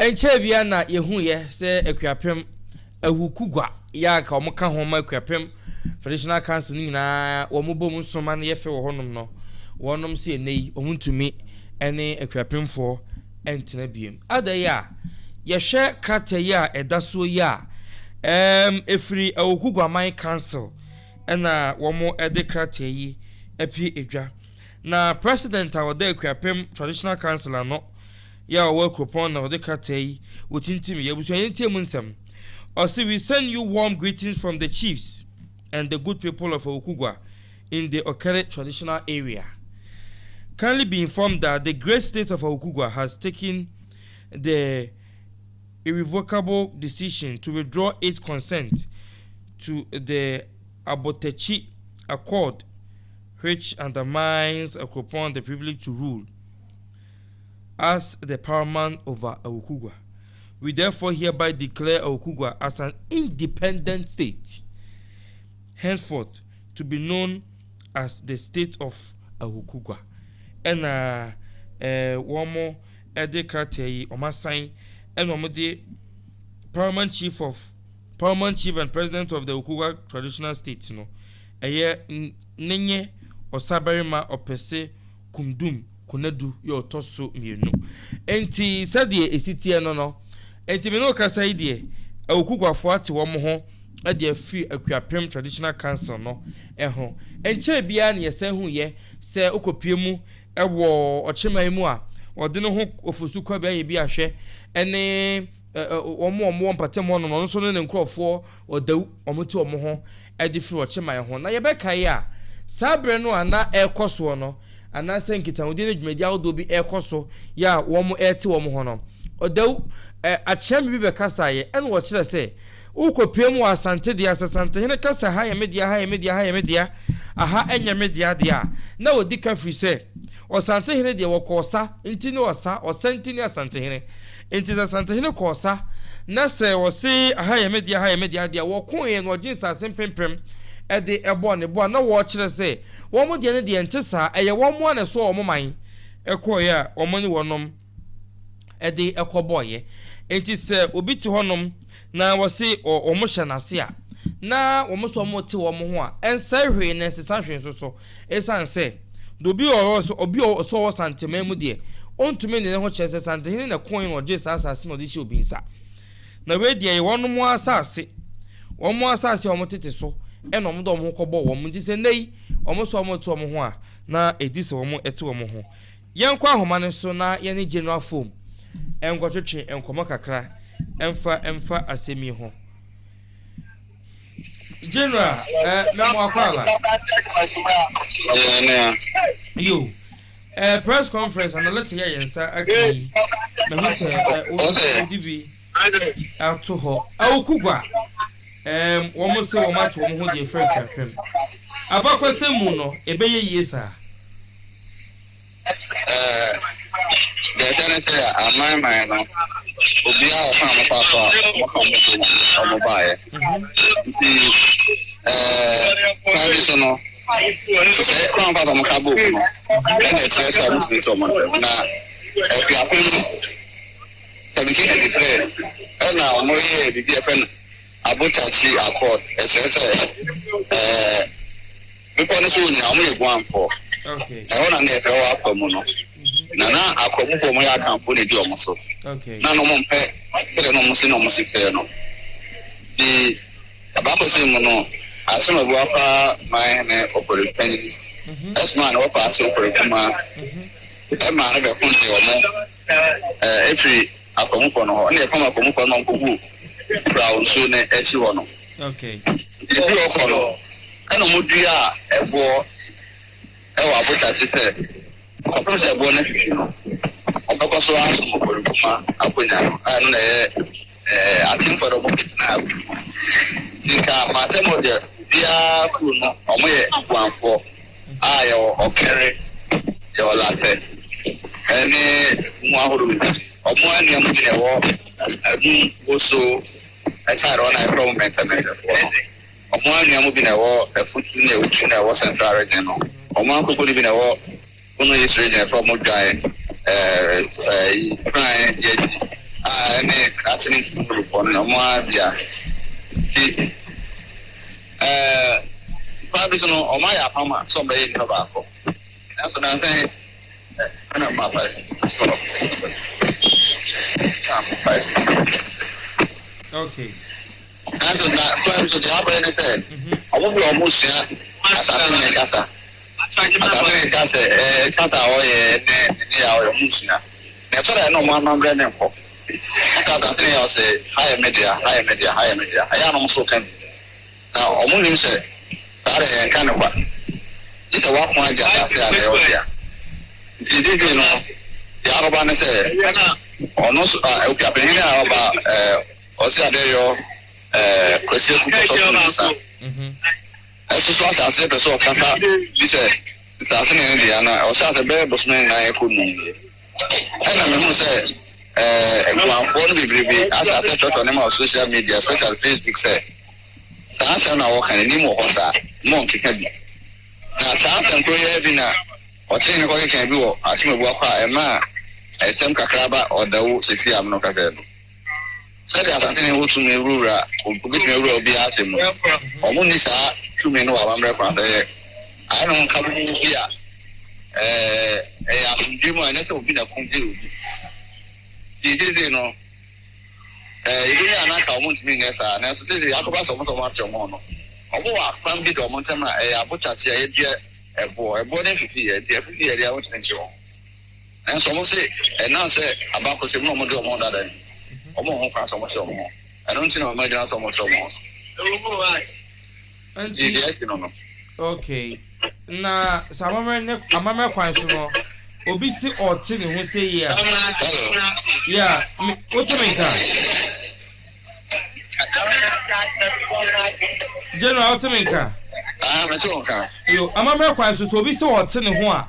Ɛnkyɛɛ biara na yɛhuiɛ sɛ Akuapem Awukugua yɛ a nka wɔka ho ma Akuapem Traditional Council no nyinaa wɔn bɔ mu soma no yɛ fɛ wɔ hɔnom no, wɔnom se ɛnnɛ yi wɔn ntumi ne Akuapemfoɔ ntena biem. Ada yi a yɛhwɛ krataa yi a ɛda soɔ yi a, ɛɛm ɛfiri Awukuguaman Council ɛna wɔn de krataa yi apue edwa. Na President a ɔda Akuapem Traditional Council ano, yɛ a ɔwɔ Akuropɔn na ɔde krataa yi wɔtintim yɛ. Abusua yɛntie mu nsɛm. Ɔse we send you warm greetings from the chiefs and the good people of Awukugua in the Okere traditional area. Kindly be informed that the great state of Awukugua has taken the irrevocable decision to withdraw its consent to the Abotakyi Accord which undermines Akropong the privilege to rule as the paramount over Awukugua. We therefore hereby declare Awukugua as an independent state, henceforth to be known as the state of Awukugua. Ɛna eh, wɔn de krataa yi wɔn asan ɛna wɔn de paramount chief of paramount chief and president of the Awukugua traditional state no ɛyɛ Nenye Ɔsabarima Ɔpɛse Kumdum Konadu yɛ ɔtɔ so mienu. Enti sɛdeɛ ɛsi teɛ no no, enti me ne wo kasa yi deɛ, Awukuguafoɔ ate wɔn ho de afiri Akuapem Traditional Council no ho. Ɛnkyɛɛ biara na yɛsan huiɛ sɛ wokɔpue mu wɔ Ɔkyeman mu a, wɔde ne ho Ofosu Kwabi ayɛ bi ahwɛ ne wɔn a wɔwɔ mpɔtam hɔ no, ɔno nso ne ne nkurɔfoɔ ɔdawu, wɔte wɔn ho de firi ɔkyeman ho. Na yɛbɛkae a, saa berɛ no a na ɛrekɔ soɔ no, anaasɛ nkitahodie ne dwumadie ahodoɔ bi rekɔ so yɛ a wɔrete wɔn ho no, ɔdawu, akyeame bi bɛkasaeɛ, ɛna ɔkyerɛ sɛ, wokɔpue mu wɔ Asante deɛ a, sɛ Asantehene ka sɛ ha yɛ me dea, ha yɛ me dea, ha yɛ me dea, aha nyɛ me dea deɛ a, na ɔdi ka firi sɛ, Ɔsantehene deɛ wɔkɔ ɔsa nti ne ɔsa, ɔsa nti ne Asantehene. Enti sɛ Asantehene kɔ ɔsa na sɛ ɔse aha yɛ me dea, aha yɛ me dea deɛ a, wɔkoeɛ na ɔgye nsase mpempem de bɔɔ ne bo a na wɔrekyerɛ sɛ wɔn deɛ no deɛ ɛnte saa, ɛyɛ wɔn a na ɛsɔɔ wɔn man kɔeɛ a wɔn ne wɔnom de kɔbɔeɛ. Enti sɛ obi te hɔnom na wɔse wɔhyɛ no ase a, na wɔn nso wɔte wɔn ho a, ɛnsɛe hwee na ɛnsesa hwee nso so. Esiane sɛ deɛ obi wɔ hɔ sɛ obi wɔ sɛ ɔwɔ Santeman mu deɛ, ɔntumi nne ne ho kyerɛ sɛ Santehene na ɛkoeɛ na ɔgyee saa asase na ɔde hyɛɛ obi nsa. Na wei deɛ ɛyɛ wɔnom asase, wɔn asase a wɔtete so ɛna wɔde wɔn ho kɔbɔɔ wɔn. Nti sɛ nnɛ yi wɔn nso wɔte wɔn ho a, na ɛdi sɛ wɔte wɔn ho. Yɛnkɔ ahoma no so na yɛne General Foam nkɔtwetwe nkɔmmɔ kakra mfa mfa asɛm yi ho. General, eh, mɛmo akɔ aba. Yo, eh, press conference ana lete yɛ yɛn nsa aka yi. Mehu sɛ eh, wodi bi ato hɔ. Awuku gua. Eh, wɔn sɛ wɔn ato wɔn ho deɛ fɛ nkrapɛm. Abakɔsɛm mu no, ɛbɛyɛ yie saa. Ɛɛ, deɛ ɛkyɛ ne sɛ aman man no, obiara wɔ kwan a wɔfa so a wɔka wɔn ho bom na wɔbaeɛ. Nti ɛɛ, kwan bi so no, sɛ kwan a wɔfa so a wɔka bom no, ɛna ɛkyerɛ sɛ wɔtumi to wɔn ntam. Na Akuapem no, 1733 ɛna wɔyɛɛ biribi a yɛfrɛ no Abotakyi Accord. Ɛkyerɛ sɛ ɛɛ. Bepɔ no so nyinaa, wɔyɛ Guanfoɔ. Ɛhɔ na na yɛfrɛ hɔ Akwamu no. Na na Akwamufoɔ a wɔyɛ Akanfoɔ na ɛdi wɔn so. Na na wɔmpɛ sɛdeɛ na wɔn se na wɔn si teɛ no. Nti abakɔsɛm mu no, Asem Abuakwa man hene Ofori Panyin somaa ne wɔfa ase Ofori Kumaa maa no bɛko gyee wɔn firi Akwamufoɔ no hɔ. Ɛna yɛpam Akwamufoɔ no ma wɔkɔguu Prawo nsuo no akyi hɔ no. Nti ɛfiri hɔ kɔ no, Ɛna wɔduaa ɛboɔ wɔ abotakye sɛ kɔpem sɛ ɛboɔ no afifi no, wɔbɛkɔ so ara asom afɔrebuma akonnwa no, a ɛno na ɛyɛ atemfoɔ de wɔn bɛtena akonnwa mu. Nti nka mantam hɔ deɛ obiara kuro no wɔyɛ Guanfoɔ a yɛwɔ Ɔkɛre, yɛwɔ Latɛ ɛne mu ahorow bebree. Wɔn anua mu bi na ɛwɔ Adum, Boso, ɛside hɔ na yɛfrɛ wɔn Mɛntɛmɛntɛfoɔ no. Ɔmo anua mu bi na ɛwɔ Afutu ne Awutu na ɛwɔ Central Region no. Ɔmo ankoko no bi na ɛwɔ Bono East Region yɛfrɛ ɔmo Dwan ɛɛ Pran Yɛgyi a ɛna. Abotakye ne Ntimurufoɔ no wɔn ara bia. Nti ɛɛ kwan bi so no wɔn ayɛ apam a sɛ wɔbɛyɛ nipa baako. Nanso nansa yi ɛna mma 5 Okay. Nanso na kwan bi so deɛ abɛyɛ ne sɛ wɔn bi a wɔn sua asase ne kasa. Asase ne kasa ɛɛ kasa a ɔyɛ ne ne yɛ a ɔyɛ wɔn sua. Na ɛtɔ da ɛna wɔn amammerɛ ne nkɔ. Nka asase ne yɛ ɔsɛ ha yɛ me dea, ha yɛ me dea, ha yɛ me dea. Ɛyɛ a na wɔn so ka bi. Na wɔn nim sɛ saa deɛ yɛnka no kwa. Gye sɛ w'ako agye asase a na ɛyɛ wo dea. Nti seesei no deɛ akɔba ne sɛ ɔno nso a Okuapehene a ɔba ɛɛ ɔse Adeyɔ ɛɛ Kwasi Aku Kɔtɔ so Mensah ɛsoso asase pɛ sɛ ɔkasa bi sɛ nsase ne ne dea na ɔhyɛ ase bɛyɛ bosome nnan ɛkɔ num nie. Ɛna mehu sɛ ɛɛ Nkumanfoɔ no bebrebe ahyɛ ase twerɛtwerɛ nneɛma wɔ social media especially Facebook sɛ saa asɛm na wɔka no anim wɔ hɔ saa ma ɔnkeka bi. Na saa asɛm koro yi ara bi na ɔkyee no kɔkekaa bi wɔ Akyemabuakɔ a ɛmaa nsɛm kakra ba ɔdawu seesei a me ne wo kasa yi no. Sɛdeɛ Asantehene wɔ tumi wurawura obetumi awura obiara asɛm mu no, wɔn nni saa tumi no wɔ amammerɛ kwan so. Ɛyɛ ayɛ ne ho nkabom bi a ɛyɛ asomdwoe mu a ɛnyɛ sɛ obi na ko gye obi. Nti seesei no, yɛbɛnya a na anka wɔntumi nyɛ saa, nanso seesei akɔba sɛ wɔn sɛ wɔate wɔn ho no, wɔwɔ apam bi da wɔn ntam a ɛyɛ abotakye a yɛdua ɛboɔ. Ɛboɔ no mfifiiɛ, nti ɛfifiiɛ deɛ a wontumi nkye wɔn. Nanso wɔse ɛnam sɛ abakɔsɛm mu na wɔde wɔn ho dada nti, wɔwɔ ho kwan sɛ wɔte wɔn ho. Ɛno nti na wɔagyina sɛ wɔte wɔn ho so. Nti deɛ asi no no. Okay. Na sɛ amammerɛ ne amammerɛ kwan so no, obi se ɔte ne ho sɛ yie a. Hello. Yeah, me wote me nka? General, wote me nka? Ah, mete wo nka. Yo, amammerɛ kwan so sɛ obi sɛ ɔte ne ho a,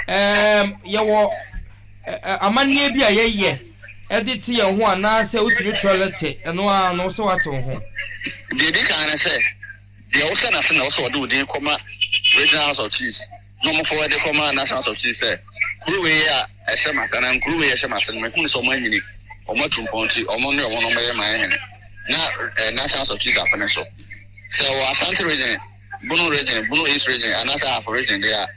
ɛɛm, yɛwɔ amanneɛ bi a yɛyɛ ɛde te yɛn ho anaasɛ wotumi twerɛ lɛtɛ ɛno ara no sɛ woate wo ho. Deɛ ɛdi kan ne sɛ, deɛ wohyɛ n'ase na ɛwɔ sɛ ɔde wo din kɔma Regional House of Chiefs na wɔn forward kɔma National House of Chiefs sɛ kuro wei a ɛhyɛ m'ase anaa nkuro wei a ɛhyɛ m'ase no mehunu sɛ wɔn anyini, wɔn atu mpɔn nti wɔn ne wɔn no wɔbɛyɛ man hene na eh, National House of Chiefs apene so. Sɛ wɔ Ashanti region, Bono region, Bono East region anaasɛ Ahafo region deɛ a,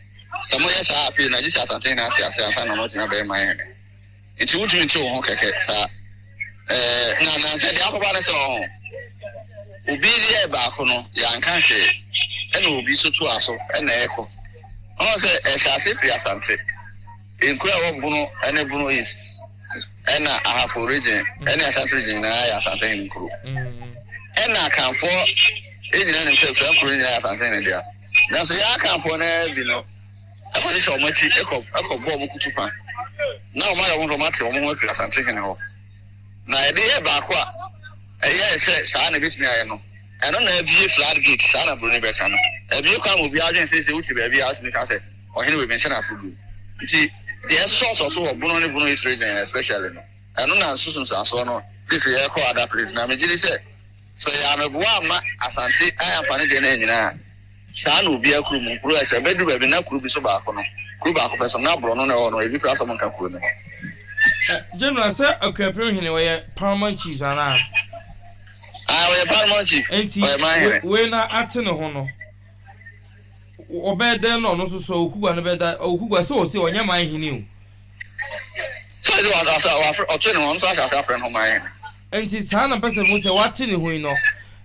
sɛ moyɛ saa appeal no a gye sɛ Asante hene ate ase ansa na wɔatumi abɛyɛ man hene. Nti wontumi nte wo ho kɛkɛ saa. Ɛɛ, na nansɛ deɛ akɔba ne sɛ ɔho, obi yɛɛ baako no, yɛanka hwee, ɛna obi nso toa so ɛna ɛkɔ. Ɔho sɛ ɛhyɛ ase firi Asante, nkuro a ɛwɔ Bono ɛne Bono East, ɛna Ahafo region, ɛne Asante region nyinaa yɛ Asante hene nkuro. Ɛna Akanfoɔ nyinaa nim sɛ saa nkuro no nyinaa yɛ Asante hene dea. Nanso yɛn Akanfoɔ no ara bi no, kɔhyehyɛ wɔn akyi kɔ kɔbɔ wɔn kutupa, na wɔayɛ wɔn sɛ wɔate wɔn ho afiri Asante hene hɔ. Na yɛde yɛ baako a ɛyɛe sɛ saa na ebetumi ayɛ no, ɛno na abue flood gate, saa na buroni bɛka no. Abue kwan ma obiara adwene sɛ sɛ wote baabi a wotumi ka sɛ ɔhene wei menhyɛ n'ase bio. Nti deɛ ɛsosɔsosɔ so wɔ Bono ne Bono East region especially no, ɛno na nsusunsuansoɔ no seesei ɛrekɔ other place. Na megye di sɛ sɛ yɛammɛboa amma Asante amfa ne deɛ no annyina a, Saa na obiara kurom, nkuro a ɛsɛ, ɛbɛduru baabi na kuro bi so baako no, kuro baako pɛ so, na borɔno na ɛwɔ hɔ no, ebi koraa sɛ wɔnka kuro no ho. General, sɛ Akuapem hene ɔyɛ paramount chief anaa? Ah, ɔyɛ paramount chief. Enti, ɔyɛ man hene. Wei na ate ne ho no, ɔbɛyɛ dɛn na ɔno nso so Okugua no bɛda, Okugua sɛ ɔse ɔnyɛ man hene o. Sɛ ɔde wasa wafrɛ ɔte ne ho, ɔno nso ahyɛ ase afrɛ ne ho man hene. Enti saa na mpɛ sɛ mehu sɛ wate ne ho yi no,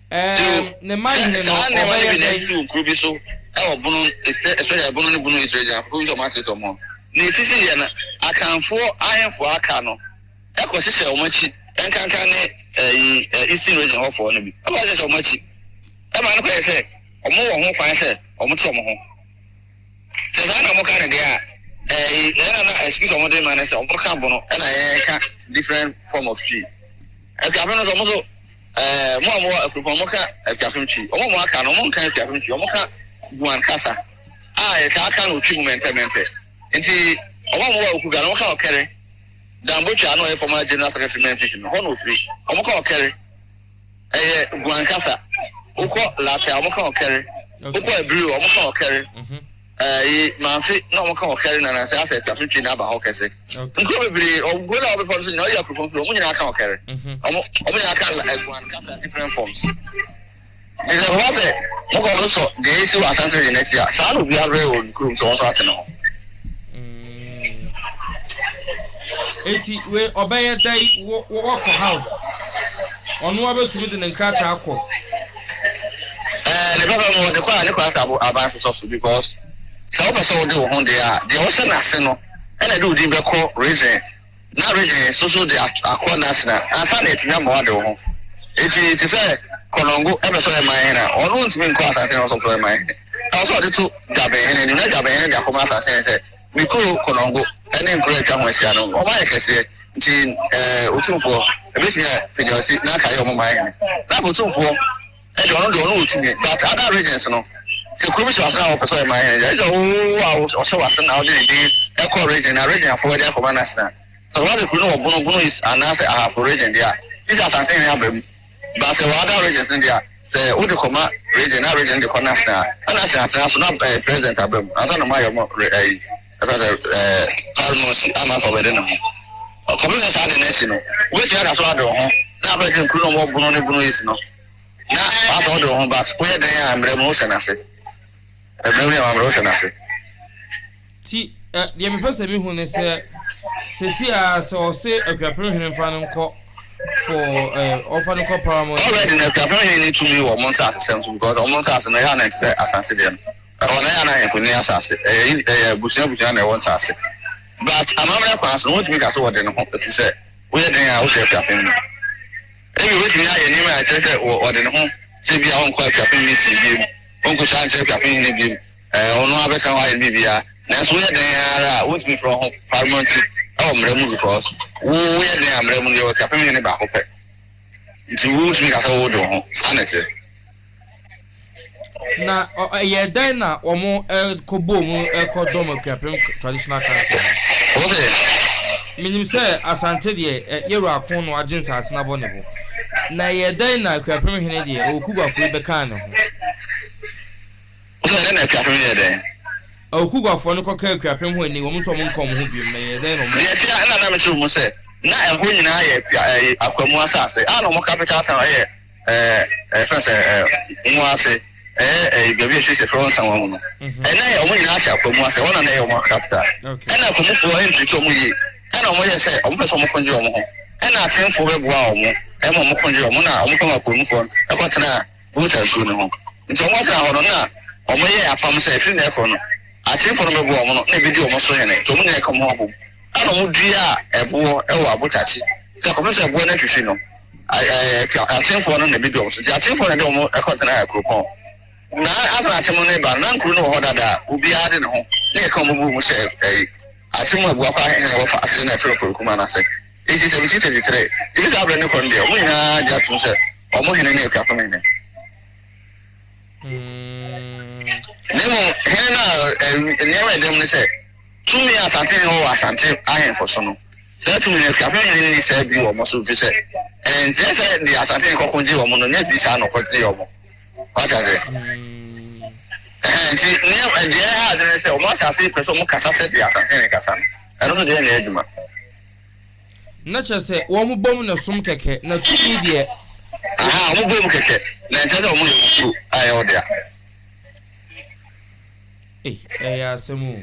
ɛɛm, ne man hene no, Saa nneɛma no ɔbɛyɛ bi na dɛn? esisi wɔ nkuro bi so wɔ Bono, especially Bono ne Bono East region, afoforo bi nso a wɔakyerɛkyerɛ wɔn ho. Nea esisi yɛ no, Akanfoɔ ahemfo a aka no kɔhyehyɛ wɔn akyi, nkanka ne ɛyi Eastern region hɔfoɔ no bi kɔhyehyɛ wɔn akyi ma no kɔyɛ sɛ wɔwɔ ho kwan sɛ wɔte wɔn ho. Sɛ saa na wɔka no deɛ a, ɛɛ ɛna na excuse a wɔde ma ne sɛ wɔka Bono ɛna yɛka different form of Twi. Akuapem no nso wɔn nso ɛɛ mo a mowɔ Akuropɔn wɔka Akuapem Twi. Wɔn a wɔaka no wɔn nka Akuapem Twi, wɔka Guan kasa a yɛtaa ka no Twi mu mɛntɛmɛntɛ. Nti wɔn a wɔwɔ Okuga no wɔka Ɔkɛre. Dan Botwa a na ɔyɛ former general secretary ma NPP no hɔ na ofiri. Wɔka Ɔkɛre. Ɛyɛ Guan kasa. Wokɔ Late a wɔka Ɔkɛre. Wokɔ Abiriw a wɔka Ɔkɛre. Ɛyi Mamfe na wɔn ka Ɔkɛre na na sɛ asɛ Akuapem Twi na aba hɔ kɛse. Nkuro bebree nkuro na wɔbɛfa no so nyinaa ɔyɛ Akuropɔn kuro wɔn nyinaa ka Ɔkɛre. Wɔn wɔn nyinaa ka Aguan kasa different forms. Nti sɛ kɔba sɛ mokɔ so sɔ deɛ esi wɔ Asante region n'akyi a saa na obiara bɛyɛ wɔ ne kurom sɛ wɔn nso ate ne ho. Eti wei ɔbɛyɛ dɛn wɔ wakɔ house ɔno abɛtumi de ne nkrataa akɔ. Ɛɛ ne papa mu ɔde kɔ a ne kwan sɛ abo aban sosɔ so because sɛ wopɛ sɛ wode wo ho deɛ a deɛ wohyɛ n'ase no ɛna ɛde wo din bɛkɔ region na region so so de akɔ national ansa na yɛatumi ama wade wo ho. Eti te sɛ Kɔnɔngo ɛpɛ sɛ ɔyɛ man hene a ɔno ntumi nkɔ Asante na ɔsɛ ɔpɛ sɛ ɔyɛ man hene. Ɛwɔ sɛ ɔde to Dwaben hene anim na Dwaben hene de akɔma Asante hene sɛ Me kuro Konongo ne nkuro a atwa ho ahyia no, wɔn ayɛ kɛseɛ, nti eh, Otumfoɔ, ɛbɛtumi a pagya wo ti na aka yɛ wɔn man hene. Na afei Otumfoɔ ɛdeɛ ɔno deɛ ɔno wɔ tumi, but other regions no, sɛ kuro bi hyɛ w'ase na wɔpɛ sɛ ɔyɛ man hene deɛ, ɛsɛ wo a ɔhyɛ w'ase na wode ne din ɛkɔ region na region afoɔ de akɔma national. Sɛ wɔde kuro no wɔ Bono, Bono East anaasɛ Ahafo region deɛ a, gye sɛ Asante hene aba mu. But sɛ wɔ other regions no deɛ a, sɛ wode kɔma region na region de kɔ national a, na national atena so na eh, president aba mu ansa na ɔmo ayɛ ɔmo re ɛyi ɛfɛ sɛ ɛɛ parliament ama afa ɔbɛde ne ho. Ɔkɔpem sɛ saa de no asi no, wobɛtumi aka so ade wo ho na afɛ sɛ nkuro no ɔmo bono ne bono yi si no na asɛ wode wo ho but woyɛ dɛn a mmerɛ mu wohyɛ n'ase. Mmerɛ mu yɛ ma mmerɛ wohyɛ n'ase. Nti ɛ, deɛ mepɛ sɛ mehu ne sɛ, seesei ara sɛ ɔse Akuapem hene mfa no nkɔ for ɛ, ɔmfa no nkɔ Paramount. Already no Akuapem hene ne tumi wɔ ɔmo nsaase sɛm so because ɔmo nsaase no ɛyɛ a na ɛnte sɛ Asante deɛ no. Ɛhɔ no ɛyɛ a na ahemfo nni asaase, ɛyɛ ɛyɛ abusua abusua na ɛwɔ nsaase. But amammerɛ kwan so no wontumi ka sɛ wɔde ne ho efisɛ woyɛ dɛn a wohyɛ Akuapem mu. Ebia obetumi ayɛ nneɛma a ɛkyerɛ sɛ ɔde ne ho sɛ ebia ɔnkɔ Akuapem meeting bio, ɔnkɔhyia nkyerɛ Akuapem hene bio. Ɛɛ, ɔno ara bɛtena hɔ ayɛ ne biribiara. Nanso woyɛ dɛn ara a, wontumi mfrɛ wo ho paramount wɔ mmara mu because wo woyɛ dɛn a mmara mu no yɛwɔ Akuapem hene baako pɛ. Nti wontumi nka sɛ wode wo ho. Saa na ɛteɛ. Na ɛyɛɛ dɛn na wɔn kɔbɔɔ mu kɔdɔm Akuapem Traditional Council no? Wo se? Menim sɛ Asante deɛ Yɛwura Ako no agye nsaase no abɔ ne bo. Na ɛyɛɛ dɛn na Akuapem hene deɛ Ɔwɔkuguafoɔ yi bɛkaa ne ho? Wo sɛ ɛdɛn na Akuapem yɛɛ dɛn? Awukuguafoɔ no kɔkaa Akuapem ho ani, wɔn nso wɔn nka wɔn ho biom, na ɛyɛɛ dɛn na wɔn. Deɛ ɛteɛ a, ɛna na mekyerɛ mu sɛ, na ɛhɔ nyinaa yɛ Akua, ɛɛ, Akwamu asase, a na wɔn capital town yɛ, ɛɛ, ɛfrɛ sɛ, ɛɛ, Nwoase, ɛyɛ, ɛɛ, baabi a seesei yɛfrɛ hɔ Nsanwa mu no. Ɛna yɛ, wɔn nyinaa hyɛ Akwamu ase, ɛhɔ na na ɛyɛ wɔn capital. Ɛna Akwamufoɔ ntreat wɔn yie, ɛna wɔyɛɛ sɛ wɔpɛ sɛ wɔko gye wɔn ho, ɛna Atenfoɔ bɛboaa wɔn ma wɔko gyee wɔn, na wɔkɔma Akwamufoɔ no kɔtenaa. Volta nsuo no ho. Nti wɔtenaa hɔ no, na wɔyɛɛ apam sɛ ɛfiri nnɛ rekɔ no, Atenefoɔ no bɛboa wɔn no na ɛbɛdi wɔn so hene. Nti wɔn nyinaa ka wɔn ho abom, ɛna wɔduaa ɛboɔ wɔ abotakye sɛ kɔpem sɛ ɛboɔ no afifi no, Atenefoɔ no na ɛbɛdi wɔn so. Nti Atenefoɔ na ɛde wɔn kɔtenaa kuropɔn. Na ansa na atem no reba no, na nkuro no wɔ hɔ dada a obiara de ne ho na ɛka wɔn bɔɔ mu sɛ atem abuakwa ahene a wɔfa ase na ɛfrɛ Mforikuma no ase. Enti 1733, efi saa bere no kɔ no deɛ, wɔn nyinaa gye atom sɛ wɔn hene ne Akuapem hene. Na mmom hene no a nneɛma a ɛda mu ne sɛ, tumi a Asante hene wɔ wɔ Asante ahemfo so no, saa tumi no Akuapem hene nni saa bi wɔ wɔn so, efisɛ ɛnkyerɛ sɛ deɛ Asante hene kɔko gyee wɔn no, nyɛ bi saa na ɔkɔgyee wɔn. Wate ase? Ɛhɛn, nti nneɛma deɛ ɛha adwene ne sɛ wɔn asase pɛ sɛ wɔn kasa sɛdeɛ Asante hene kasa no, ɛno nso deɛ ɛnyɛ adwuma. Na kyerɛ sɛ wɔn bom na som kɛkɛ, na tumi deɛ. Aha, wɔn bom kɛkɛ, na ɛnkyerɛ sɛ wɔn yɛ wo kuro a ɛyɛ wo dea. Ei, ɛyɛ asɛm o.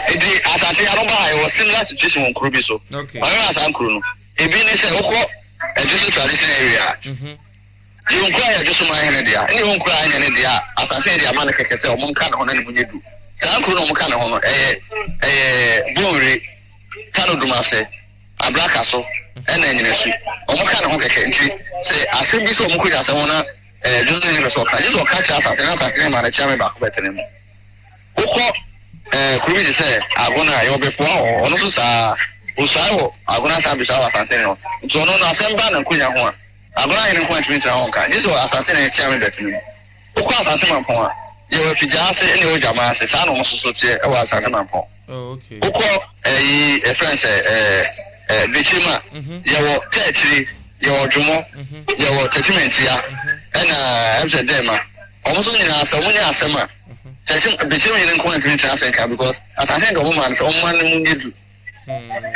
Nti Asante ano ba ha yɛwɔ similar situation wɔ nkuro bi so. Okay. Ɔyɛ saa nkuro no, ebi ne sɛ wokɔ Adwoso tradition area a, Yɛwɔ nkuro a ɛyɛ Adwosoman hene dea, ɛna yɛwɔ nkuro a ɛnyɛ ne dea a Asante hene de ama no kɛkɛ sɛ wɔn nka ne ho na ne ho nyɛ duru. Saa nkuro no a wɔka ne ho no, ɛyɛ ɛyɛ Bonwire, Kano Dumase, Abrakaso, ɛna Anyinasu. Wɔka ne ho kɛkɛ nti sɛ asɛm bi sɛ wɔn kɔnya asɛm ho na ɛɛ Dwoso hene pɛ sɛ ɔka, gye sɛ ɔka kyerɛ Asante na Asante hene ma no kyeame baako bɛtene mu. Wokɔ ɛɛ kuro bi te sɛ Agona a, yɛwɔ Bɛpoa wɔ hɔ, ɔno nso saa ara. Osuae wɔ Agona san besuae wɔ Asante hene hɔ. Nti ɔno no asɛm ba ne nkonya ho a, Agona hene nko antumi ntena hɔ nka, gye sɛ Asante hene tea me bɛtena mu. Wokɔ Asante Mampɔn a, yɛwɔ Afigya ase ɛna yɛwɔ Gyama ase, saa na wɔn nso so teɛ wɔ Asante Mampɔn. Oh, okay. Wokɔ ɛyi ɛfrɛ no sɛ ɛɛ ɛɛ Bekyem a, yɛwɔ Tɛɛkyiri, yɛwɔ Dwomɔ, yɛwɔ Tɛkyimantia, ɛna ɛm sɛ Dɛɛma. Wɔn nso nyinaa sɛ wɔn nya asɛm a, Kyɛkyem Bekyem hene nko antumi ntena ase nka because asase nka ɔmo maa no sɛ ɔmma no mu nyɛ du.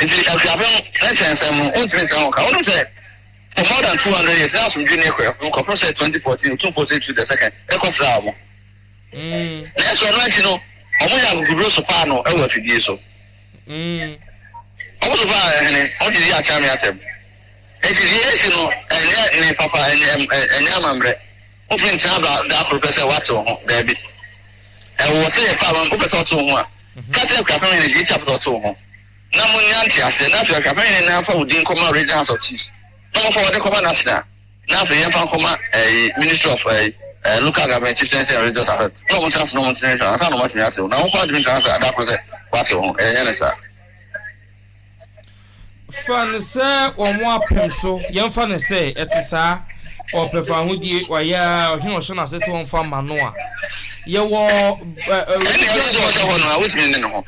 Nti Akuapem nsɛnsɛm no wontumi ntena hɔ nka. Wonim sɛ for more than 200 years na asomdwe nni Akuapem kɔpem sɛ 2014 Otumfoɔ Osei Tutu the second ɛkɔ sraa ɔmo. Nanso ɛno akyi no ɔmo yɛ akokoduro sopaa no ɛwɔ afidie so. Ɔmo sopaa ɛhene, ɔmo didi Akyeame atɛm. Enti deɛ esi no ɛnyɛ ne papa, ɛnyɛ ɛnyɛ amammerɛ. Wontumi ntena da da koro pɛ sɛ woate wo ho. Daabi. Ɛwɔ sɛ yɛfa ama wopɛ sɛ ɔte wo ho a, ka kyerɛ Akuapem Hene deɛ nti a wopɛ sɛ ɔte wo ho. Na monnya nteaseɛ. Na afei Akuapem Hene na mfa wo din nkɔma Regional House of Chiefs. Na wɔmfa wɔde nkɔma National. Na afei yɛmfa nkɔma ɛyi Ministry of ɛyi eh, Local Government, Chieftaincy and Religious Affairs. Na wɔn ntena ase na wɔn ntena nhwɛ ansa na wɔatumi ate wo. Na wo nko ara ntumi ntena ase da koro sɛ woate wo ho. Ɛnyɛ ne saa. Fa no sɛ wɔn apem so, yɛmfa no sɛ ɛte saa, ɔpɛ fahodie, wayɛ ara, ɔhene ɔhyɛ no ase sɛ ɔmfa mma no a, yɛwɔ ɛ ɛ Ɛnna ɛno nso ɔhyɛ hɔ no a, wotumi ne ne ho.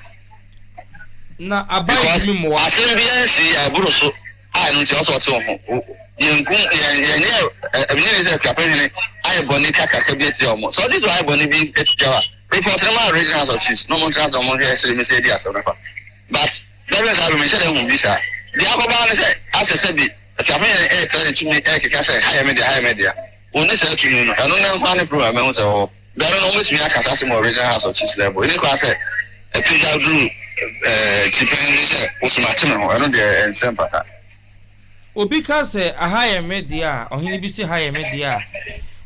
Na aban Because ntumi mmoa. asɛm biara nsi a ɛboro so a ɛno nti ɔsɛ ɔte wo ho. Yɛnkum, yɛn yɛnyɛ ɛ ɛbi ne sɛ Akuapem hene ayɛ bɔne kakraka bi atia wɔn. Sɛ ɔde sɛ ɔayɛ bɔne bi atia wo a, report no ma Regional House of Chiefs na wɔn ntena ase na wɔn nhwɛ sɛ ɛmɛ sɛ edi asɛm no fa. But bɛhwɛ saa bere menhyɛ da nhu bi saa. Deɛ akɔba ara ne sɛ asɛ sɛbi Akuapem retra ne tumi rekeka sɛ ha yɛ me dea, ha yɛ me dea. Ɔnni saa tumi no. Ɛno no nko ara ne problem a mahu sɛ ɛwɔ hɔ. Bɛ no no wɔbɛtumi aka saa asɛm wɔ Regional House of Chiefs level. Ɛnni kwan sɛ ɛpagya duru eh, tipɛn bi sɛ wo so mate me ho. Ɛno deɛ ɛnsɛ mfata. Obi ka sɛ aha yɛ me dea a, ɔhene bi se ha yɛ me dea a,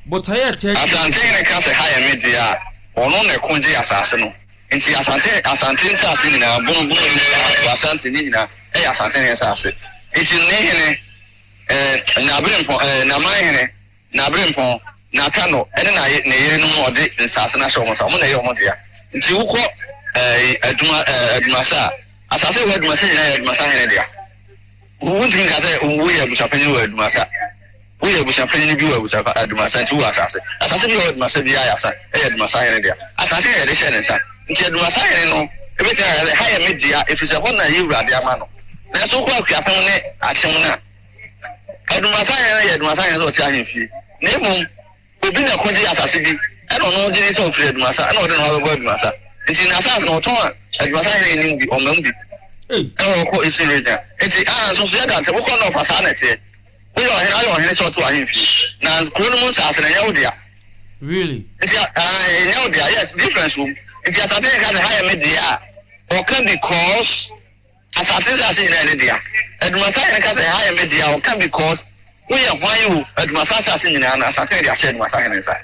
botaeɛ a ɛtaa akyire ne sɛ. Asantehene ka sɛ ha yɛ me dea a, ɔno na ɛko gyee asase no. Nti Asante Asante nsaase nyinaa, Bono Bono ne nyinaa, to Asante ne nyinaa ɛyɛ Asante hene nsaase. Nti ne hene eh, N'aberempɔn eh, N'amanhene, N'aberempɔn, N'atanɔ ɛne na ne yerenom na ɔde nsaase no ahyɛ wɔn nsa, wɔn na ɛyɛ wɔn dea. Nti wokɔ eh, Aduma eh, Adumasa a, asaase a ɛwɔ Adumasa nyinaa yɛ Adumasa hene dea. Wontumi nka sɛ woyɛ abusuapanyin wɔ Adumasa. Woyɛ abusua panyin bi wɔ abusua Adumasa nti wowɔ asase. Asase bi a ɛwɔ Adumasa biara yɛ asa ɛyɛ Adumasa hene dea. Asase na yɛde hyɛɛ ne nsa. Nti Adumasa hene no bɛtumi aka sɛ ha yɛ me dea ɛfiri sɛ hɔ na yɛ wura de ama no. Nanso wokɔ Akuapem ne Akyem no a, Adumasa hene no yɛ Adumasa hene sɛ ɔte ahemfie. Na mmom Obi na ɛkɔgyee asase bi, ɛna ɔno gye di sɛ ɔfiri Adumasa, ɛna ɔde ne ho abɛbɔ Adumasa. Nti n'asase no ɔtɔn a, Adumasa hene nnim bi, ɔmma mu bi. Ɛna ɔkɔ Eastern Region. Nti ah, nsonsoyɛ da ntam. Wokɔ North a, saa na ɛteɛ. Woyɛ ɔhene, ayɛ ɔhene sɛ ɔte w'ahemfie. Na kuro no mu nsase no, ɛnyɛ wo dea. Really? Nti ah, ɛnyɛ wo dea. Yes, difference wɔ mu. Nti asase hene ka sɛ ha yɛ me dea a, ɔka because. Asase nsase nyinaa yɛ ne dea. Adumasa hene ka sɛ, Ha yɛ me dea, ɔka because woyɛ hwan o, Adumasa asase nyinaa no, Asante na de ahyɛ Adumasa hene nsa.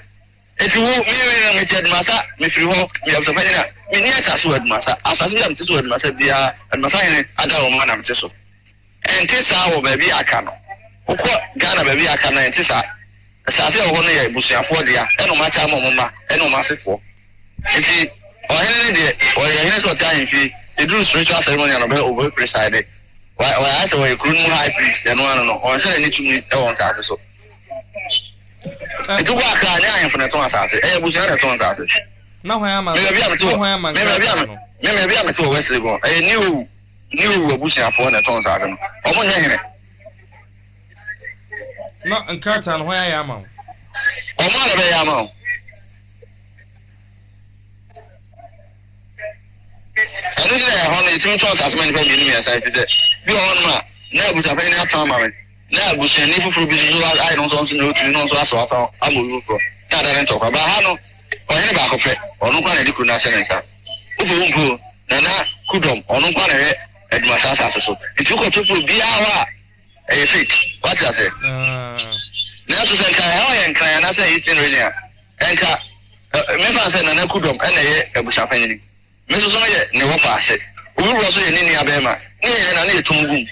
Enti wo, me me no, mete Adumasa, mefiri hɔ, meyɛ abusuapanyin a, menni asase wɔ Adumasa. Asase bi a mete so wɔ Adumasa biara, Adumasa hene adaworoma na mete so. Ɛnte saa wɔ baabi a aka no. Wokɔ Ghana baabi a aka no a, ɛnte saa. Asase a ɛwɔ hɔ no yɛ abusuafoɔ dea, ɛna wɔakyɛ ama wɔn mma ne wɔn asefoɔ. Nti ɔhene no deɛ ɔyɛ hene sɛ ɔte ahemfie, ɛduru spiritual ceremony a na ɔbɛ ɔbɛ preside. Wa wayɛ sɛ ɔyɛ kuro no mu high priest, ɛno ano no, ɔnhyɛ da ne tumi wɔ nsaase so. Nti wokɔ Accra a, nyɛ ahemfo na ɛtɔn asaase, ɛyɛ abusua na ɛtɔn nsaase. Na hwan ama Me baabi a mete na wɔ hwan ama me baabi a nkrataa no? me baabi a mete wɔ West Legon, ɛyɛ New Owu New Owu abusuafoɔ na ɛtɔn nsaase no, wɔn nyɛ hene. Na nkrataa no hwan ayɛ ama wo? Wɔn a na ɛbɛyɛ ama wo. Ɛno nti na ɛhɔ no yɛtumi tɔn asase ma nnipa mmienu mmiɛnsa ɛfiri sɛ bi wɔ hɔnom a na abusuapanyin no atɔn ama me na abusuani foforɔ bi nso ayɛ no nso nso na ɔtumi no nso asɔ atɔn ama obi foforɔ na ada ne ntɔkwa ba ha no ɔhene baako pɛ ɔno nko na ɛde kuro no ahyɛ ne nsa wofo wo mpo nana kudɔm ɔno nko na ɛhwɛ adumasa asase so nti wokɔto kuro biara hɔ a ɛyɛ fake wate ase nanso sɛ nka ɛha ɔyɛ nkran anaasɛ eastern region a ɛnka mefa sɛ nana kudɔm ɛna ɛyɛ abusuapanyini me nso so meyɛ ne wɔfa ase obi foforɔ nso yɛ ne nua bɛrima ne yɛ nyinaa na ne yɛ tum gum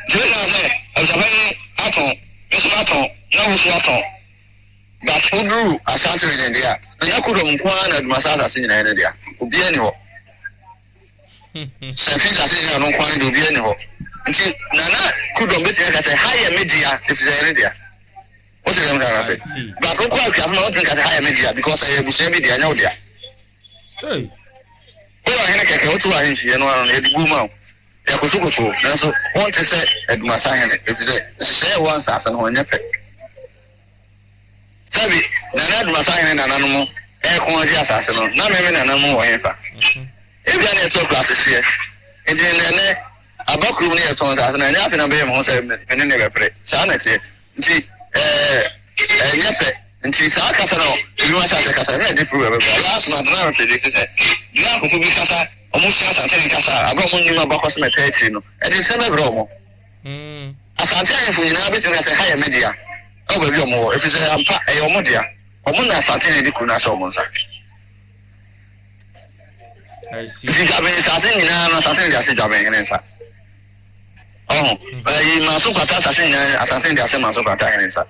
nti mefa sɛ abusuapanyini atɔn me nso matɔn na wo nso atɔn but woduru asante region deɛ a nana kudɔm nko ara na adumasa asase nyinaa yɛ ne dea obiara ni hɔ Sɛ Caesar sɛ nyina no nko ara deɛ obiara nni hɔ. Nti Nana Kudɔm bɛtumi aka sɛ ha yɛ me dea ɛfiri sɛ ɛyɛ ne dea. Wote deɛ meka no ase? But wokɔ Akuafo ma wontumi nka sɛ ha yɛ me dea because ɛyɛ abusua bi dea, ɛnyɛ wo dea. Woyɛ ɔhene kɛkɛ, wote w'ahemfie ɛno ano no yɛde buo ma wo. Yɛkotokoto wo nanso wonte sɛ Adumasa hene ɛfiri sɛ nhyehyɛeɛ a ɛwɔ nsaase no ho ɛnyɛ pɛ. Sɛbi Nana Adumasa hene nananom. reko agye asase no, na me me nananom wɔ hefa? Ebia na yɛte akuraase hyeɛ, enti ɛnnɛ aba kurom no yɛtɔn nsase no, ɛnyɛ afei na mebɛyɛ me ho sɛ me ne no rebɛpere. Saa na ɛteɛ. Nti ɛɛ ɛnyɛ pɛ. Nti saa kasa no ebinom ahyɛ aseɛ kasa no na ɛde problem bɛba. Last month na me predict sɛ bere a nkurɔfoɔ bi kasa, wɔsua Asantehene kasa a, bere a wɔnnim abakɔsɛm a ɛtaa akyiri no, ɛde nsɛm bɛbrɛ wɔn. Asante ahemfo nyinaa bɛtumi aka sɛ ha yɛ me dea wɔ baabi a wɔwɔ, ɛfiri sɛ ampa ɛyɛ wɔn dea. Wɔn na Asantehene de kuro no ahyɛ wɔn nsa. Nti Dwaben nsase nyinaa no Asantehene de ahyɛ Dwabenhene nsa. Ɔho, ayi Manso Kwata asase nyinaa Asantehene de ahyɛ Manso Kwata hene nsa.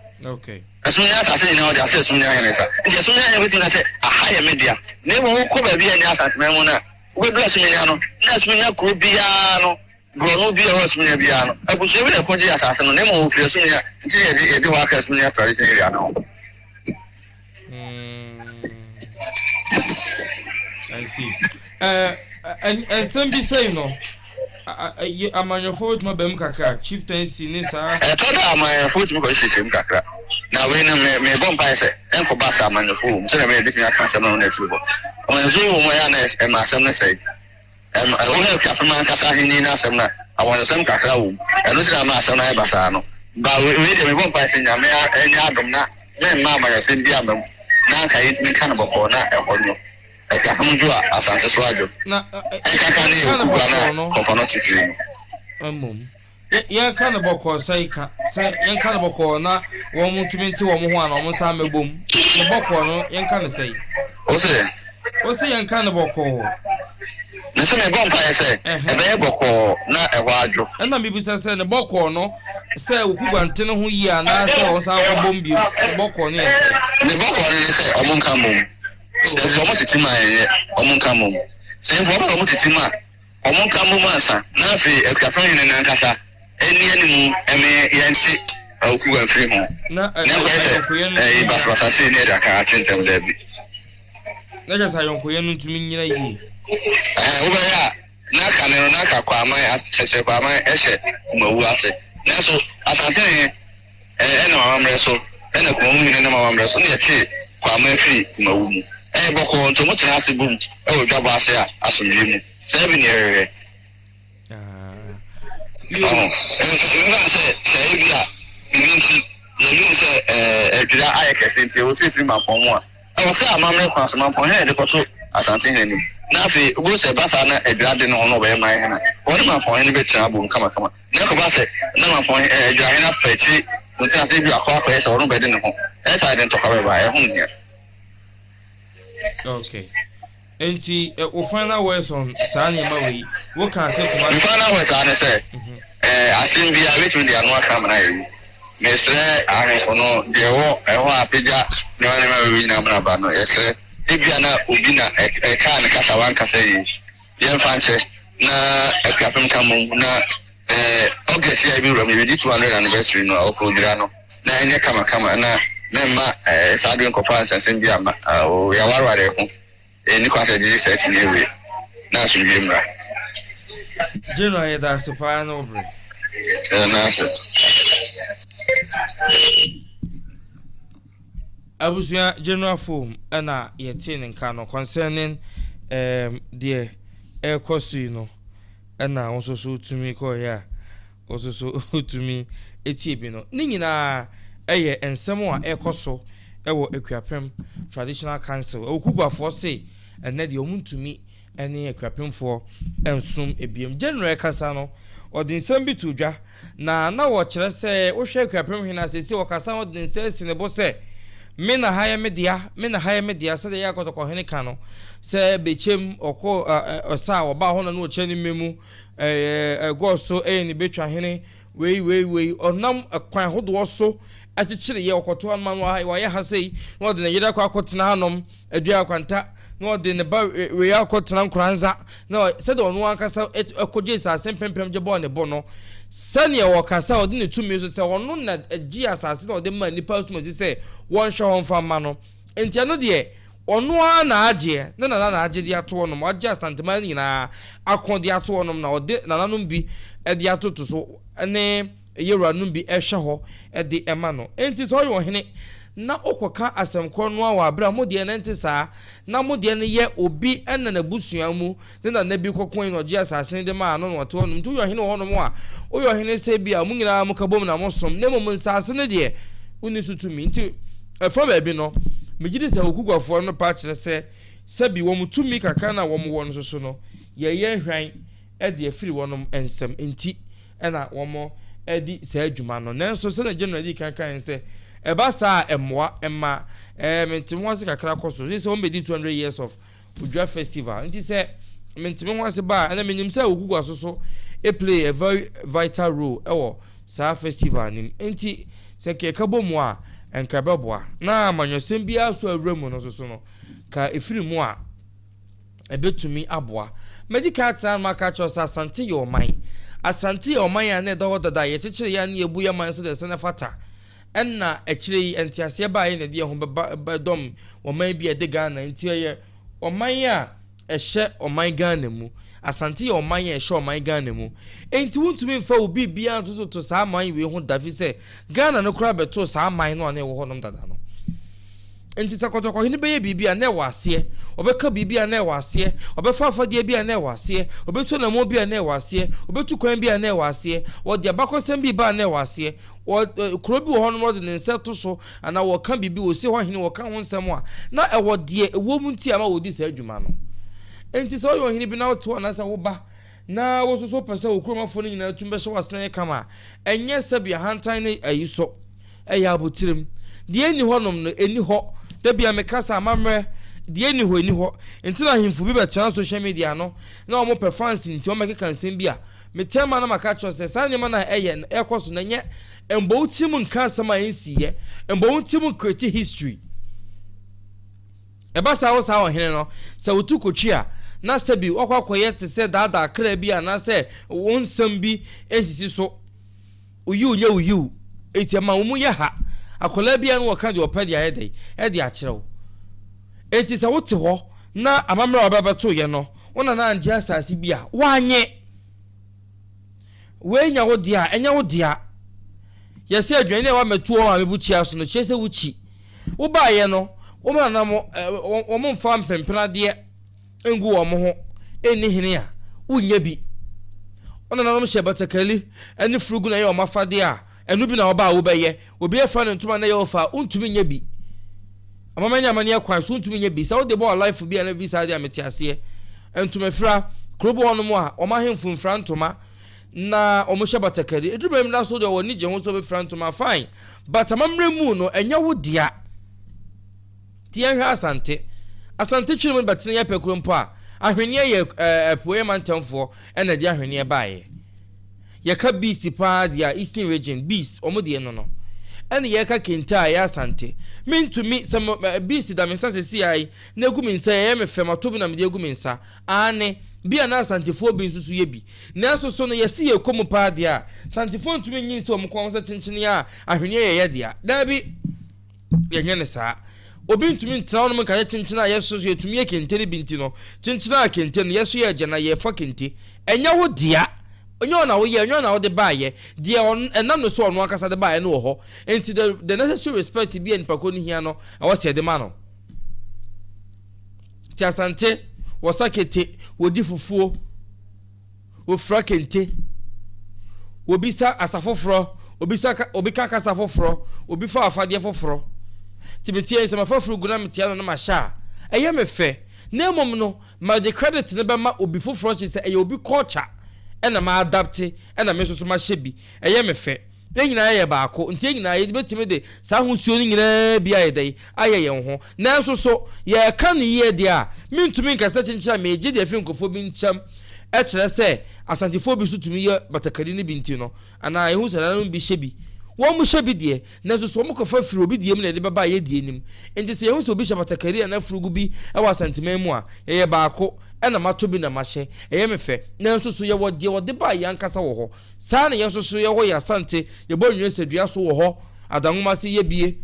Asuminya asase nyinaa ɔde ahyɛ Asuminya hene nsa. Nti Asuminya hene bɛtumi ka sɛ aha yɛ me dea. Na mmom wokɔ baabi a ɛnyɛ Asanteman mu no a, wobɛduru Asuminya no, na Asuminya kuro biara no, borɔno bi a ɛwɔ Asuminya biara no, abusua bi na ɛko gyee asase no, na mmom wɔfiri Asuminya, nti na yɛde yɛde hɔ aka Asuminya tradition area no ho. Mm, I see. Nsɛm bi sɛi no, amanyɔfoɔ bɛtumi aba mu kakra, chieftaincy ne saa. Ɛtɔ da amanyɔfoɔ tumi kɔ hyehyɛ mu kakra. Na wei no, mebɔ mpaeɛ sɛ ɛnkɔba sɛ amanyɔfoɔ wɔ mu, sɛdeɛ ɛbɛyɛ bɛtumi aka asɛm no na afiri hɔ. Amanyɔfoɔ wɔ mu ɛyɛ a na ɛma asɛm no sɛe. Ɛm, wohwɛ Akuapem ankasa ahenni no asɛm no a, abɔnesɛm kakra wom. Ɛno nti na ama asɛm no ayɛ basaa no. Ba, wei, wei deɛ mebɔ mpae sɛ Nyame a, nyɛ adom na memma amanyɔsɛm bi amma mu, na anka yɛntumi nka no bɔkɔɔ na ɛhɔ nnwo. Akuapem dwo a, Asante so adwo. Na, ɛ, ɛ, Ɛnkaka ne yɛnka no Okugua no bɔkɔɔ a no Kɔmfɔnɔkye firi mu. mmom. Yɛ, yɛnka no bɔkɔɔ sɛe ka, sɛ yɛnka no bɔkɔɔ na wɔn ntumi nte wɔn ho a na wɔn nsa mmɛbom. Ne bɔkɔɔ no, yɛnka no sɛe. Wo se? Wo se yɛnka no bɔkɔɔ. Me se mebɔ mpaeɛ sɛ ɛbɛyɛ bɔkɔɔ na ɛhɔ adwo. Ɛna mebisa sɛ, ne bɔkɔɔ no, sɛ Okugua nte ne ho yie anaa sɛ wɔn san kɔbom bio? Ne bɔkɔɔ no yɛ sɛn? Ne bɔkɔɔ no ne sɛ wɔn nka mmom. Sɛ wɔn tete mu a ɛnyɛ, wɔn nka mmom. Sɛ mpo wɔn tete mu a, Wɔnka mmom ansa, na afei Akuapem hene no ankasa nni anim mme yɛnte Okuwa mfiri ho, Na na ɛnkɔyɛ sɛ ayɔnkoyɛ no ɛyi ntumi nnyina. basabasa sei ne yɛde aka ate ntɛm, daabi. Na kyerɛ sɛ ayɔnkoyɛ no ntumi nnyina yie. Ɛhɛn, wobɛhwɛ a, na kane no na anka Kwaman, Akyɛkyerɛ Kwaman hyɛ Kumawu ase, nanso Asante hene Ɛnam amammerɛ so, ɛna Kumawu hene nam amammerɛ so na yɛtee Kwaaman firii Kumawu mu. Ɛyɛ bɔkɔɔ nti wɔtena ase bom wɔ dwabɔ ase a asomdwoeɛ mu. Saa bi na yɛhwehwɛ. Ɔho, mfa no sɛ, sɛ ebia biribi nti yɛdwene sɛ adwira ayɛ kɛse nti ɛwɔ sɛ ɛfiri Mampɔn mu a, ɛwɔ sɛ amammerɛ kwan so Mampɔn hene na yɛde kɔto Asante hene anim. Na afei wobɛhu sɛ ɛba saa na adwira de ne ho na ɔbɛyɛ man hene a, wɔne Mampɔn hene bɛtena abom kamakama. Na ɛkɔba sɛ na Mampɔn Adwirahene afa akyiri nti na sɛ ebi akɔ akɔyɛ sɛ ɔno bɛde ne ho, ɛyɛ saa de ntɔkwa bɛba, ɛho nhia. Okay. Nti eh, wo final words on saa nneɛma wei, wo ka ase kuma. Me final words ara ne sɛ, eh, asɛm biara bɛtumi de ano aka amena ayɛ yi. Mesrɛ ahemfo no, deɛ ɛwɔ ɛhɔ a apagya nneɛma nneɛma wei nyinaa amena ba no, yɛsrɛ. Ebia na obi na ɛkaa ne kasa wankasa yie. Yɛmfa nkyɛ na Akuapem ka mmom na eh, August yi a yɛbɛwura mu yɛbɛdi 200 anniversary no a ɔkɔdwira no na ɛnyɛ kamakama na mɛmma eh, saa bere nkɔfa nsɛnsɛm bi amma. Ah, oh, yɛawareware yɛn ho, ɛnni kwan sɛ yɛgyegye saa akyinnye wei na asomdwoe mmra. General yɛda ase paa ne wo bere. Yɛda no ase. Abusua general foam na yɛtee ne nka no concerning um, deɛ ɛrekɔ so yi no ɛna wo nso so wotumi kɔɔeɛ a wo nso so wotumi etie bi no ne nyinaa ɛyɛ nsɛm a ɛrekɔ so ɛwɔ Akuapem Traditional Council ɛwɔ Kuguafoɔ se ɛnɛ deɛ wɔn ntumi ne Akuapemfoɔ nsom biom. General rekasa no, ɔde nsɛm bi too dwa, na na ɔkyerɛ sɛ wohwɛ Akuapem hene a seesei ɔkasa a ɔde ne nsa asi ne bo sɛ, Me na ha yɛ me dea, me na ha yɛ me dea, sɛdeɛ ɛyɛ a Kɔtɔkɔhene ka no, sɛ Bɛkyɛm ɔkɔ ɔsa a ɔbaa hɔ na na ɔkyɛ ne mmɛ mu, ɛgɔɔ so ɛyɛ ne Bɛtwa hene, wei wei wei, ɔnam kwan hodoɔ so akyekyere yɛ, ɔkɔto hanom ano, wayɛ ha sei, na ɔde ne yere akɔ akɔtena hanom. Adua Kwanta, na ɔde ne ba wei akɔtena Nkoranza, na sɛdeɛ ɔno ankasa kɔgye nsase mpempem gye bɔɔ ne bo no, sɛdeɛ ɔkasa ɔde ne tumi so sɛ ɔno na gye asase na ɔde maa nnipa asomasi sɛ wɔnhwɛ hɔ mfa mma no. Nti ɛno deɛ ɔno ara na agyeɛ, ne nana na agye de ato hɔnom, wagye Asanteman no nyinaa ako de ato hɔnom na ɔde nananom bi de atoto so ne yɛwuranom bi hwɛ hɔ de ma no. Enti sɛ ɔyɛ ɔhene. na wokɔka asɛm korɔ no ara wɔ aberɛ a mo deɛ no nte saa, na mo deɛ no yɛ obi na n'abusua mu ne nana bi kɔkoe na ɔgyee asase no de maa no na ɔte hɔnom. Nti woyɛ ɔhene wɔ hɔnom a, woyɛ ɔhene sɛ bi a mo nyinaa moka bom na mosom, na mmom nsase no deɛ, wonni so tumi. Nti ɛfa baabi no, megye di sɛ Okuguafoɔ no pa kyerɛ sɛ sɛbi wɔn tumi kakra no a wɔwɔ no nso so no, yɛyɛ hwan de afiri wɔn nsam nti na wɔadi saa dwuma no. Nanso sɛnea General dii kan kae sɛ, ɛba saa a ɛmmoa, ɛma ɛɛ mente ho ase kakra kɔ so. Sɛ wɔbɛdi 200 years of Odwa Festival nti sɛ mente me ho ase ba a, ɛna menim sɛ Okugua so so play a very vital role ɛwɔ saa festival no mu. Nti sɛ nka yɛka bɔ mu a, nka ɛbɛboa. Na amanyɔsɛm biara so awura mu no nso so no, ka ɛfiri mu a, ɛbɛtumi aboa. Madi kan atena ano aka akyerɛ wo sɛ Asante yɛ ɔman. Asante yɛ ɔman a na ɛda hɔ dada a yɛkyekyere yɛn ano yɛbu yɛn man sɛdeɛ ɛsɛ na ɛfata. Ɛna akyire yi nteaseɛ baeɛ na ɛde yɛn ho bɛba bɛdɔm ɔman bi a ɛde Ghana nti ɛyɛ ɔman a ɛhyɛ ɔman Ghana mu. Asante yɛ ɔman a ɛhyɛ ɔman Ghana mu. Enti wontumi mfa wo biribiara ntototo saa aman wei ho da firi sɛ Ghana no koraa bɛtoo saa aman no a na ɛwɔ hɔnom dada no. Enti sɛ kɔtɔkɔhene bɛyɛ biribi a, na ɛwɔ aseɛ, ɔbɛka biribi a, na ɛwɔ aseɛ, ɔbɛfa afadeɛ bi a, na ɛwɔ aseɛ, ɔbɛtu anammɔn bi a, na ɛwɔ aseɛ, ɔbɛtu kwan bi a, na ɛwɔ aseɛ, wɔde abakɔsɛm bi reba a, na ɛwɔ aseɛ. Wɔ, kuro bi wɔ hɔ nom wɔde ne nsa to so anaa wɔka biribi, wɔsi hɔ hene, wɔka ho nsɛm a, na ɛwɔ deɛ ɛwɔ mu nti a ma wɔdi saa adwuma no. Enti sɛ woyɛ ɔhene bi na wote hɔ anaasɛ woba na wo nso so wopɛ sɛ wo kuromafoɔ no nyinaa tumi bɛhyɛ w'asene yɛ kama a, ɛnyɛ sɛbi ahantan ne ayi so. Ɛyɛ abotirim. Deɛ ɛnni hɔnom no, ɛnni hɔ. Da biara meka sɛ amammerɛ, deɛ ɛnni hɔ, ɛnni hɔ. Nti na ahemfo bi bɛtena social media no na wɔpɛ fans nti wɔbɛkeka nsɛm bi a, meteɛ ma na maka akyerɛ wo sɛ saa nneɛma no a ɛyɛ no, ɛrekɔ so no, ɛnyɛ. Mbɔ wo tirim nka asɛm a ɛnsiiɛ. Mbɔ wo tirim ncreate history. Ɛba saa wo saa ɔhene no, sɛ wotu kotwi a, na sɛbi woakɔ akɔyɛ te sɛ daadaa kra bi anaasɛ wo nsɛm bi nsisi so. Wo yiw nyɛ wo yiw. Enti ɛma wo mu yɛ ha. Akwadaa biara no wɔka deɛ ɔpɛ de ayɛ dɛn? Ɛde akyerɛ wo. Enti sɛ wote hɔ na amammerɛ a wɔba bɛtoeɛ no, wo nana angye asase bi a, woanye. Wei nya wo dea a, ɛnyɛ wo dea. Yɛsɛ aduane a woamɛto wɔ maame bukyia so no, kyerɛ sɛ wokyi. Wobaeɛ no, wo nana mo, wɔn mfa mpempenadeɛ ngu wɔn ho nni hene a, wonnya bi. Wo nananom hyɛ batakari ne furugu na ɛyɛ wɔn afadeɛ a, ɛno bi na wɔba a wobɛyɛ. Obi afa ne ntoma na ɛyɛ wo fɛ a, wontumi nyɛ bi. Amammerɛ ne amanneɛ kwan so, wontumi nyɛ bi. Sɛ wode bɔ life bi a na bi saa deɛ a mete aseɛ. Ntomafira, kuro bi wɔ hɔnom a, wɔn ahemfo mfira ntoma na wɔhyɛ batakari. Ɛduru baabi na so deɛ wɔn ani gye ho sɛ wɔbɛfira ntoma, fine. But amammerɛ mu no, ɛnyɛ wo dea. Nti yɛnhwɛ Asante. Asante twene mu no bɛtena yɛ pɛkuro mpo a, ahweneɛ yɛ ɛɛ apueɛ mantamfoɔ ɛna ɛde ahweneɛ baeɛ. Yɛka bees paa deɛ a, Eastern region, bees, wɔn deɛ no no. Ɛna yɛka kente a, ɛyɛ Asante. Mentumi, sɛ mo, bees da me nsa sɛsi ara yi, na egu me nsa yi, ɛyɛ me fɛ, matɔ bi na mede agu me nsa. Aane, bi a na Asantefoɔ bi nso so yɛ bi. Nanso so no, yɛse yɛkɔ mu paa deɛ a, Asantefoɔ ntumi nyi nsi wɔn kɔn ho sɛ kyenkyene a ahweneɛ yɛ yɛ dea. Daabi! Yɛnyɛ no saa. Obi ntumi ntena hɔnom nka sɛ kyenkyen a yɛso so yɛtumi yɛ kente no bi nti no, kyenkyen a kente no yɛso yɛ agya na yɛfa kente. Ɛnyɛ wo dea. Ɛnyɛ wo na woyɛ, ɛnyɛ wo na wode baeɛ. Deɛ ɛnam no so ɔno ankasa de baeɛ no wɔ hɔ. Nti the, the necessary respect bi a nipa ko no hia no, ɛwɔ sɛ yɛde ma no. Nti Asante, wɔsa kete, wɔdi fufuo. Wɔfira kente, wɔbisa asa foforɔ, obisa ka, obi ka kasa foforɔ, obi fa afadeɛ foforɔ. Nti meteɛ sɛ mafa furugu na metea no na mahyɛ a, ɛyɛ me fɛ. Na mmom no, mede credit no bɛma obi foforɔ kyerɛ sɛ ɛyɛ obi culture ɛna ma adapte ɛna me nso so mahyɛ bi. Ɛyɛ me fɛ. Yɛn nyinaa yɛ baako, nti yɛn nyinaa yɛbɛtumi de saa ahosuo no nyinaa bi ayɛ dɛn? Ayɛ yɛn ho. Nanso so yɛreka no yie deɛ a, mentumi nka sɛ kyenkyen a megye deɛ ɛfiri nkurɔfoɔ bi nkyɛm kyerɛ sɛ Asantefoɔ bi nso tumi yɛ batakari no bi nti no, anaa yɛhu sɛ nananom bi hyɛ bi. Wɔhyɛ bi deɛ, nanso so wɔkɔfa firi obi deɛ mu na yɛde bɛba yɛn deɛ no mu? Enti sɛ yɛhu sɛ obi hyɛ batakari anaa furugu bi wɔ Asanteman mu a, yɛyɛ baako, ɛna matɔ bi na mahyɛ, ɛyɛ me fɛ. Nanso so yɛwɔ deɛ wɔde baa yɛn ankasa wɔ hɔ? Saa na yɛn nso so yɛwɔ yɛn Asante, yɛbɔ nwene dua so wɔ hɔ, adanwoma ase yɛ bie.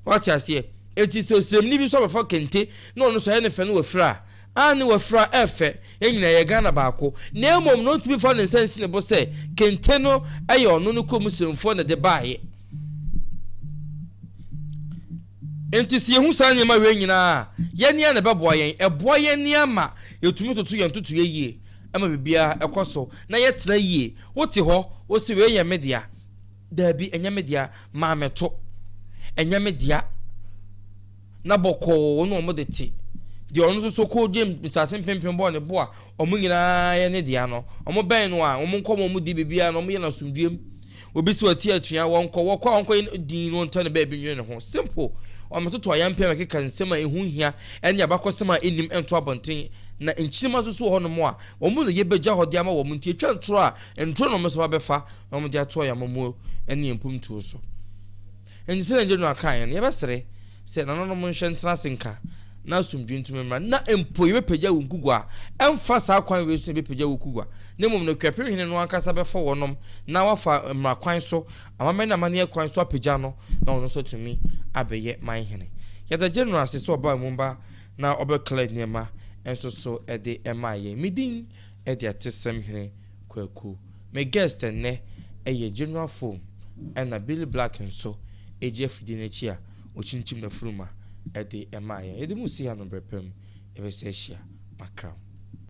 Wate aseɛ? Enti sɛ ɔsremni bi nso abɛfa kente na ɔno nso ayɛ ne fɛ na wafira a, aane wafira, ɛfɛ, yɛn nyinaa yɛyɛ Ghana baako. Na mmom no ɔntumi mfa ne nsa nsi ne bo sɛ kente no yɛ ɔno ne kurom sremfoɔ na ɛde baeɛ. Enti sɛ yɛhu saa nneɛma wei nyinaa a, yɛn nea na ɛbɛboa yɛn. Ɛboa yɛn nea ma yɛtumi toto yɛn ntotoeɛ yie ma biribiara ɛkɔ so na yɛtena yie. Wote hɔ, wose wei yɛ me dea. Daabi, ɛnyɛ me dea. Mammɛto. Ɛnyɛ me dea. Na bɔkɔɔ na wɔde te. Deɛ ɔno nso so kɔgye nsase mpempem bɔɔ ne bo a wɔn nyinaa yɛ ne dea no, wɔbɛn no a, wɔn nkɔmmɔ a wɔdi biribiara no, wɔyɛ no asomdwoeɛ mu. Obi sɛ ɔte atua, wɔnkɔ, wɔkɔ a wɔnkɔ yɛ din no ɔntɔ ne baabi nwene ne ho. Simple. Wɔmmɛtoto ayampɛ mmɛkeka nsɛm a ɛho nhia ne abakɔsɛm a ɛnnim nto abɔnten. Na nkyirimma nso so wɔ hɔnom a, wɔn na yɛbɛgya hɔ de ama wɔn. Nti ɛtwa ntorɔ a, ntorɔ na wɔn nso ba bɛfa na wɔde atoa yɛn amammuo ne yɛn mpomtuo so. Enti sɛdeɛ General kaeɛ no, yɛbɛsrɛ sɛ nananom nhwɛ ntena ase nka na asomdwoe ntumi mmra, na mpo yɛbɛpagya wo nkugua a, ɛmfa saa kwan wei so na yɛbɛpagya wo kugua, na mmom no Akuapem hene no ankasa bɛfa wɔnom na wafa mmara kwan so, amammerɛ ne amanneɛ kwan so apagya no na ɔno nso atumi abɛyɛ man hene. Yɛda General ase sɛ ɔbaa mu ba na ɔbɛkla nneɛma nso so de maa yɛn. Me din de Atesɛm Hene Kwaku. Me guest ɛnnɛ yɛ General Foam ɛna Billy Black nso gye afidie no akyi a ɔkyinkyim n'afuruma de maa yɛn. Yɛde mo si ha no berɛ pa mu yɛbɛsan ahyia. Makra mo.